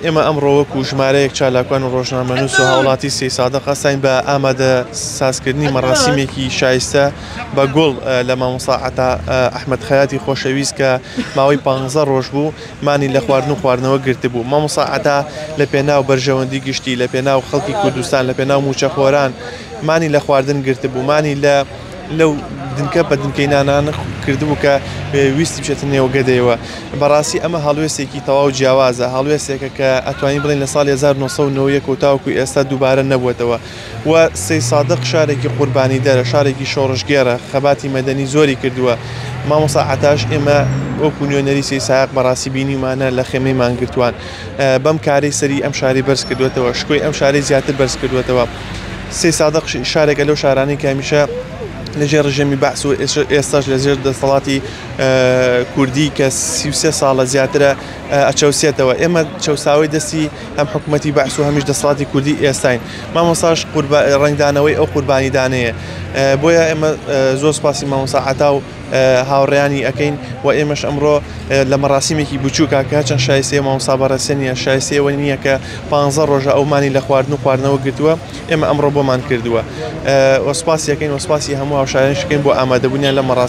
ئێمە ئەمڕۆ وەکو ژمارەیەک چالاکوان و ڕۆژنامەنووس و هاوڵاتی سەیدسادق هەستاین بە ئامادە سازکردنی مەراسیمێکی شایستە بە گوڵ لە مامۆستا عەتا ئەحمەد خەیاتی خۆشەویست کە ماوەی 15 ڕۆژ بوو مانی لە خواردن و خواردنەوە گرتبوو. مامۆستا عەتا لە پێناو بەرژەوەندی گشتی، لە پێناو خەڵکی کوردستان، لە پێناو مووچەخۆران مانی لە خواردن گرتبوو، مانی لە لەو دنکە بە دنکەی نانان کردبوو کە ویستی بچێتە نێو گەدەیەوە. بەڕاستی ئەمە هەڵوێستێکی تەواو جیاوازە، هەڵوێستێکە کە ئەتوانین بڵێین لە ساڵی 1991 و تاوەکو ئێستا دووبارە نەبووەتەوە و سەیدسادق شارێکی قوربانیدەرە، شارێکی شۆڕشگێڕە، خەباتی مەدەنی زۆری کردووە. مامۆستا عەتاش ئێمە وەکو نوێنەری سەیدسایەق بەڕاستی بینیومانە لە خێمەی مانگرتووان بەم کارەی سەری ئەم شارەی بەرز کردووەتەوە، شکۆی ئەم شارەی زیاتر بەرز کردووەتەوە. سەیدسادق شارێکە لەو شارانەی کە هەمیشە لەژێر ڕژێمی بەعس و ئێستاش لەژێر دەسەڵاتی کوردی کە 33 ساڵە زیاترە ئەچەوسێتەوە. ئێمە چەوساوەی دەستی هەم حکوومەتی بەعس و هەمیش دەسەڵاتی کوردی ئێستاین. مامۆستاش ڕەنگدانەوەی ئەو قوربانیدانەیە. بۆیە ئێمە زۆر سوپاسی مامۆستا عەتا و هاوڕێیانی ئەکەین و ئێمەش ئەمڕۆ لە مەراسیمێکی بچووکا کە هەرچەند شایستەی مامۆستا بەڕێزە نییە، شایستەی ئەوە نییە کە 15 ڕۆژە ئەو مانی لە خواردن و خواردنەوە گرتووە، ئێمە ئەمڕۆ بۆمان کردووە و سوپاسی ئەکەین و سوپاسی هەموو هاوشارانیش ئەکەین بۆ ئامادەبوونیان لەم مەراسیمە.